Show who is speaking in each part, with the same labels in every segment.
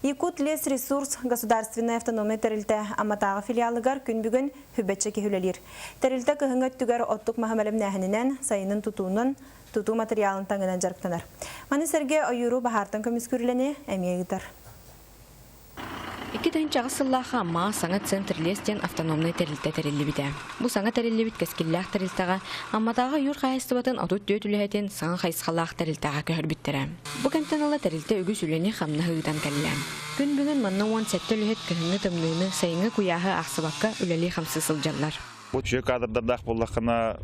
Speaker 1: Якутлесресурс государственнай автономнай тэрилтэ Амматааҕы филиалыгар күн бүгүн хүбэччэ киһи үлэлиир. Тэрилтэ кыһыҥҥы өттүгэр оттук маһы бэлэмнээһининэн, сайынын тутуунан, тутуу матырыйаалын таҥынан дьарыктанар. Маны сэргэ ойууру баһаартан көмүскүүр үлэни эмиэ ыытар.
Speaker 2: 2008 сыллаахха Аммаҕа саҥа Центр лес диэн автономнай тэрилтэ тэриллибитэ. Бу саҥа тэриллибит кэскиллээх тэрилтэҕэ Амматааҕы ойуур хаһаайыстыбатын 34 үлэһитин саҥа хайысхалаах тэрилтэҕэ көһөрбүттэрэ. Бу кэмтэн ыла тэрилтэ үгүс үлэни-хамнаһы ыытан кэллэ. Күн бүгүн манна 17 үлэһит кыһыҥҥы тымныыны, сайыҥҥы куйааһы аахсыбакка үлэлии-хамсыы сылдьаллар.
Speaker 3: Бу үчүгэй кадрдардаах буоллаххына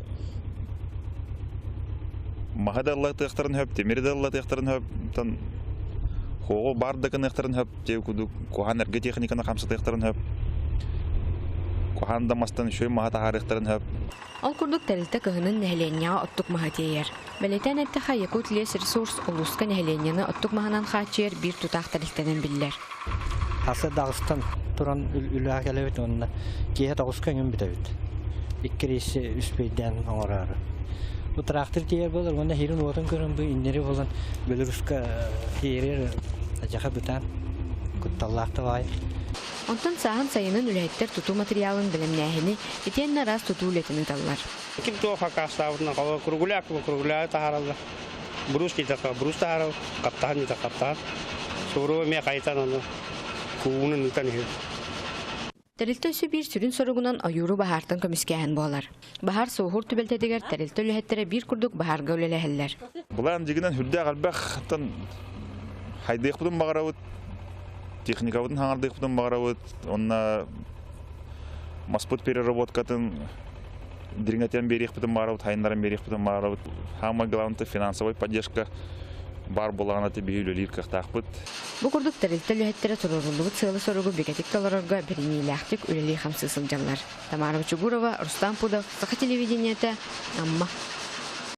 Speaker 3: маһы да ыллатыахтарын сөп, тимири да ыллатыахтарын сөп, тан хуоҕу баар да гыныахтарын сөп, дии курдук куһаан эргэ техниканы хамсатыахтарын сөп, куһаан да мастан үчүгэй маһы таһаарыахтарын сөп.
Speaker 2: Ол курдук тэрилтэ кыһынын нэһилиэнньэҕэ оттук маһы тиэйэр. Бэлиэтээн эттэххэ, Якутлесресурс улууска нэһилиэнньэни оттук маһынан хааччыйар биир тутаах тэрилтэнэн биллэр.
Speaker 4: Хаса даҕыстан туран үлэҕэ кэлэбит уонна киэһэ тоҕуска эҥин бүтэбит. Икки рейси үспүйдээн оҥороору. Бу трактор тиийэр буолар уонна иһирин уотун көрөн бу иннэри буолан Беларуска тиийэр адьаха бытаан кутталлаах да баай.
Speaker 2: Онтон сааһын сайынын үлэһиттэр тутуу материалын бэлэмнээһини итиэннэ араас тутуу үлэтин ыыталлар.
Speaker 5: Ким туох аккаастаабытынан кругляк кругляк таһаараллар. Брус диэтэххэ брус таһаарар, хаптаһан диэтэххэ хаптаһан. Суоруба эмиэ хайытан ону куугунан ыытан иһэр.
Speaker 2: Тэрилтэ өссө биир сүрүн соругунан ойууру баһаартан көмүскээһин буолар. Баһаар суоһуур түбэлтэтигэр тэрилтэ үлэһиттэрэ биир курдук баһаарга үлэлэһэллэр.
Speaker 3: Былаан дьигинэн сүрдээх элбэхтэн хайдыахпытын баҕарабыт, техникабытын хаҥардыахпытын баҕарабыт, уонна маспыт переработкатын дириҥэтэн биэриэхпитин баҕарабыт, хайыннаран биэриэхпитин баҕарабыт. Самое главное финансовая поддержка баар буоллаҕына биһи үлэлиир кыахтаахпыт.
Speaker 2: Бу курдук тэрилтэ үлэһиттэрэ туруоруллубут сыалы-соругу бигэтик толорорго бэриниилээхтик үлэлии-хамсыы сылдьаллар. Тамара Чугурова, Рустам Пудов, Саха телевидениетэ, Амма.